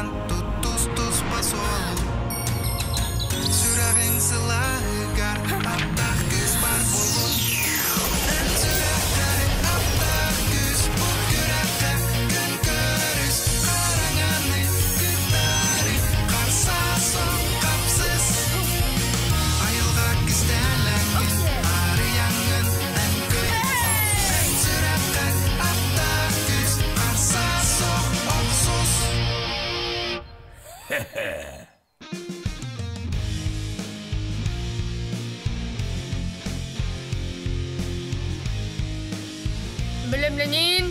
Баран туттус туспа суолу Сүрэҕиҥ сылааһыгар Аптаах күүс бар буолун Эн сүрэххэр аптаах күүс Бу күрэххэ күн көрүс Хараҥаны кыттаары Харса суох хапсыс Айылҕа кистэлэҥин Арыйаҥҥын эн кый Эн сүрэххэр аптаах күүс Харса суох охсус Бэлэмнэниин.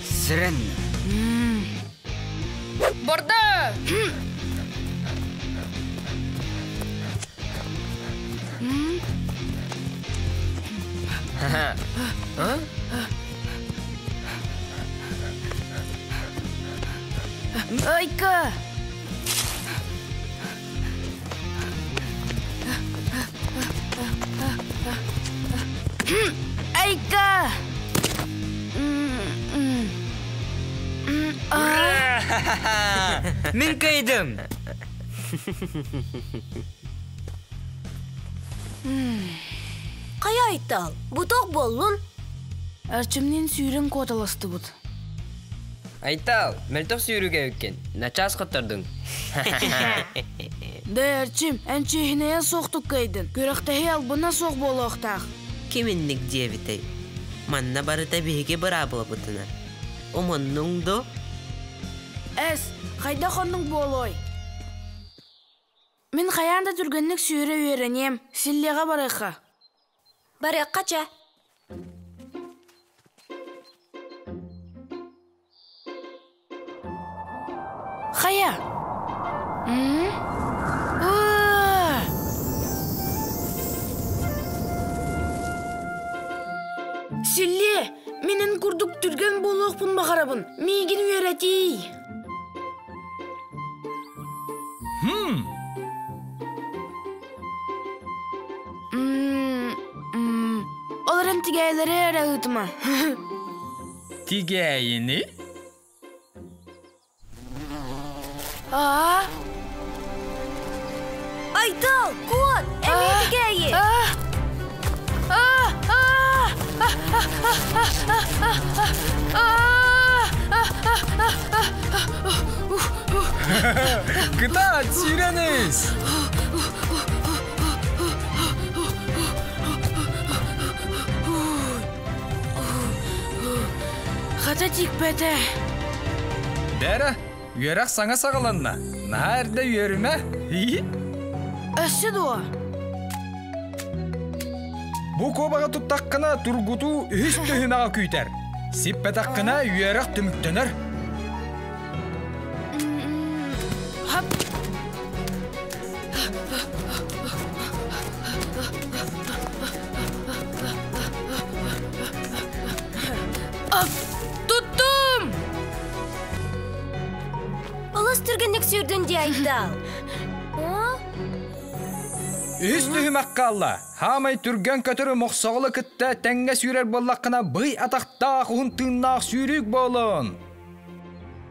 Сирен. Борда! Айка! Айка! Мин кыйдым. Хайа Айтал, буток буоллун? Эрчимниин сүүрэн куоталастыбыт. Айтал, мөлтөх сүүрүүгэ үккен. Начаас хоттордуҥ. Да Эрчим, эн чиэһинэйэ суохтук кыайдын. Күрэхтэһии албына суох буолуохтаах. Ким инник диэбитэй? Манна барыта биһиги быраабылабытына. Умуннуҥ ду? Эс, хайдах оннук буолуой? Мин хайаан да түргэнник сүүрэ үөрэниэм, силлиэҕэ барыахха. Барыахха чэ. Хайа? М? Аа! Силлиэ, мин эн курдук түргэн буолуохпун баҕарабын. Миигин үөрэтиий. Хм. Ол эрэн тигээйлэри эрэ ыытыма. Тигээйини? Аа? Айтал, куот, эмиэ тигээйи! Аа! Аа! Аа! Кытаат, сүүрэн ис! Хата тикпэтэ. Бэрэ, үөрэх саҥа саҕаланна. Наһаа эрдэ үөрүмэ. Өссө дуо? Бу куобаҕы туттаххына тургутуу үһүс түһүмэҕэ күүтэр. Сиппэтэххинэ үөрэх түмүктэнэр. Хап. Туттум! Олус түргэнник сүүрдүн дии Айтал. Үһүс түһүмэх хаалла. Хаамай түргэн көтөрү мохсоҕолу кытта тэҥҥэ сүүрэр буоллаххына бый атахтаах уһун тыыннаах сүүрүүк буолун.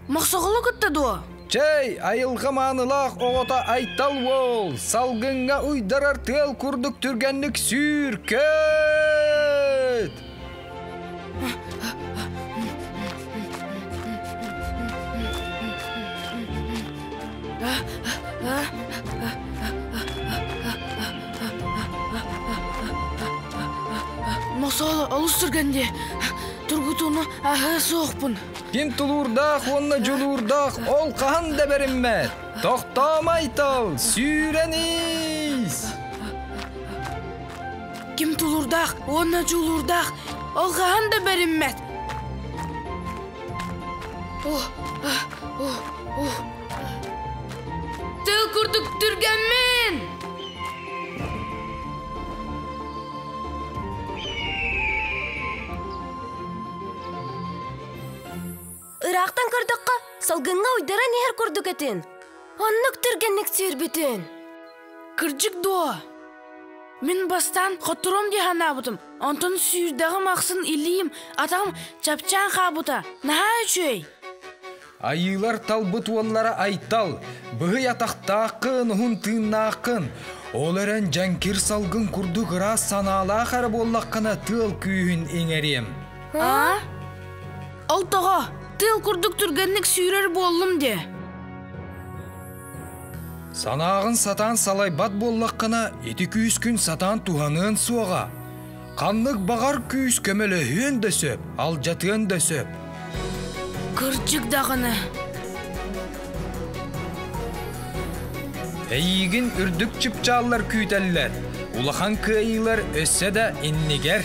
Мохсоҕолу кытта дуо? Чэй, айылҕа маанылаах оҕото Айтал уол, салгыҥҥа уйдарар тыал курдук түргэнник сүүр, көт! Мосооло олус түргэн дии. Тургутууну аһыы суохпун. Ким тулуурдаах уонна дьулуурдаах ол хаһан да бэриммэт. Тохтоомай тал, сүүрэн ис! Ким тулуурдаах уонна дьулуурдаах ол хаһан да бэриммэт. Тыл курдук түргэммин! Ыраахтан көрдөххө, салгыҥҥа уйдаран иһэр курдук этин. Оннук түргэнник сүүрбүтүн. Кырдьык дуо? Мин бастаан хотторуом дии санаабытым. Онтон сүүрдэҕим ахсын илиим, атаҕым чапчаан хаалбыта. Наһаа үчүгэй. Айыылар талбыт уоллара Айтал, быһый атахтааххын, уһун тыыннааххын. Ол эрэн дьэҥкир салгын курдук ыраас санаалаах эрэ буоллаххына тыал күүһүн иҥэриэм. Аа? Ол тоҕо? Тыал курдук түргэнник сүүрэр буоллум диэ. Санааҕын сатаан салайбат буоллаххына, ити күүскүн сатаан туһаныан суоҕа. Ханнык баҕар күүс көмөлөһүөн да сөп, алдьатыан да сөп. Кырдьык даҕаны. Эйиигин үрдүк чыпчааллар күүтэллэр. Улахан кыайыылар өссө да иннигэр.